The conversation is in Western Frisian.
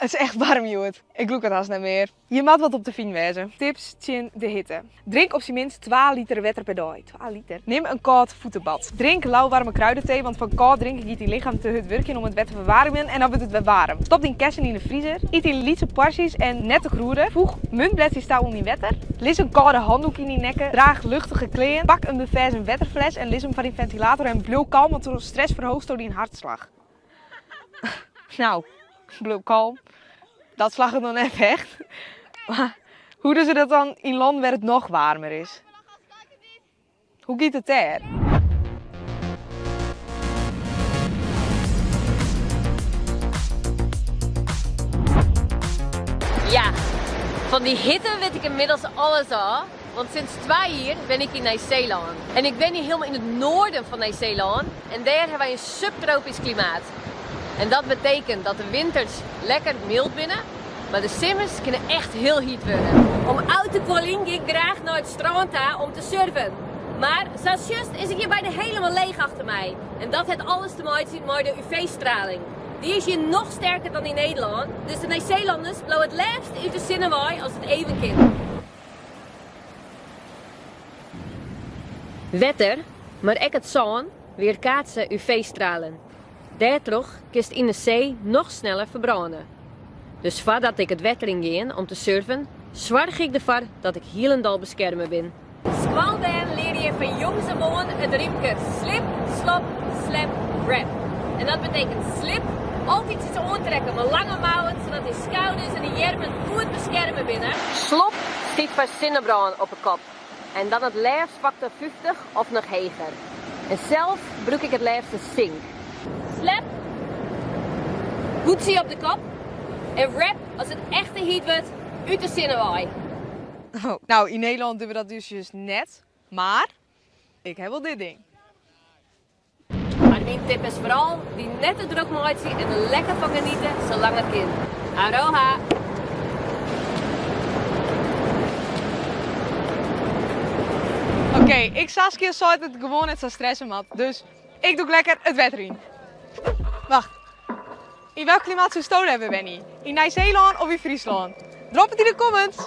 It is echt waarm hjoed. Ik lûk it hast net mear. Hjir moat wat op te finen wêze. Tips tsjin de hitte. Drink op syn minst twa liter wetter per dei. Twa liter? Nim in kâld foetebad. Drink lauwarme kruidentee, want fan kâld drinken giet dyn lichem te hurd wurkjen om it wer te ferwaarmjen en dan wurdt it wer waarm. Stop dyn kessen yn de friezer. Yt yn lytse poarsjes en net te krûdich. Foech muntbledsjes ta oan dyn wetter. Lis in kâlde handoek yn dyn nekke. Draach luchtige klean. Pak in beferzen wetterfles en lis him foar dyn fentilator en bliuw kalm, want troch stress ferhoochsto dyn hartslach. Nou, bliuw kalm. Dat slagget noch net echt. Mar hoe dogge se dat dan yn lannen wêr't it noch waarmer is? Hoe giet it dêr? Ja, fan dy hitte wit ik ynmiddels alles ôf, want sinds twa jier wenje ik yn Nij-Seelân. En ik wenje hielendal yn it noarden fan Nij-Seelân en dêr hawwe wy in subtropysk klimaat. En dat betekent dat de winters lekker myld binne, mar de simmers kinne echt hiel hyt wurde. Om ôf te kuoljen gean ik graach nei it strân ta om te surfen. Mar sa sjochst is it hjir byna hielendal leech achter my. En dat hat alles te meitsjen mei de UV-straling. Dy is hjir noch sterker dan yn Nederlân, dus de Nij-Seelanners bliuwe it leafst út de sinne wei as it even kin. Wetter, mar ek it sân, weerkaatse UV-stralen. Dêrtroch kinst yn de see noch sneller ferbrâne. Dus foardat ik it wetter yn gean om te surfen, soargje ik derfoar dat ik hielendal beskerme bin. Skoalbern leare hjir fan jongs af oan it rymke slip, slop, slap, wrap. En dat betekent slip, altyd iets oantrekke mei lange mouwen sadat dyn skouders en de earmen goed beskerme binne. Slop stiet foar sinnebrân op 'e kop en dan it leafst faktor 50 of noch heger. En sels brûk ik it leafste sink. Slap, hoedsje op de kop en wrap as it echt te hyt wurdt út de sinne wei. Oh, nou, yn Nederlân dogge we dat dus just net, mar ik ha wol dit ding. Mar myn tip is foaral dy net te drok meitsje en der lekker fan geniete salang it kin. Aroha! Oké, ik Saskia seit dat it gewoan net sa stresse moat, dus ik dûk lekker it wetter yn. Wacht, yn welk klimaat soesto leaver wenje? Yn Nij-Seelân of yn Fryslân? Drop it yn de comments!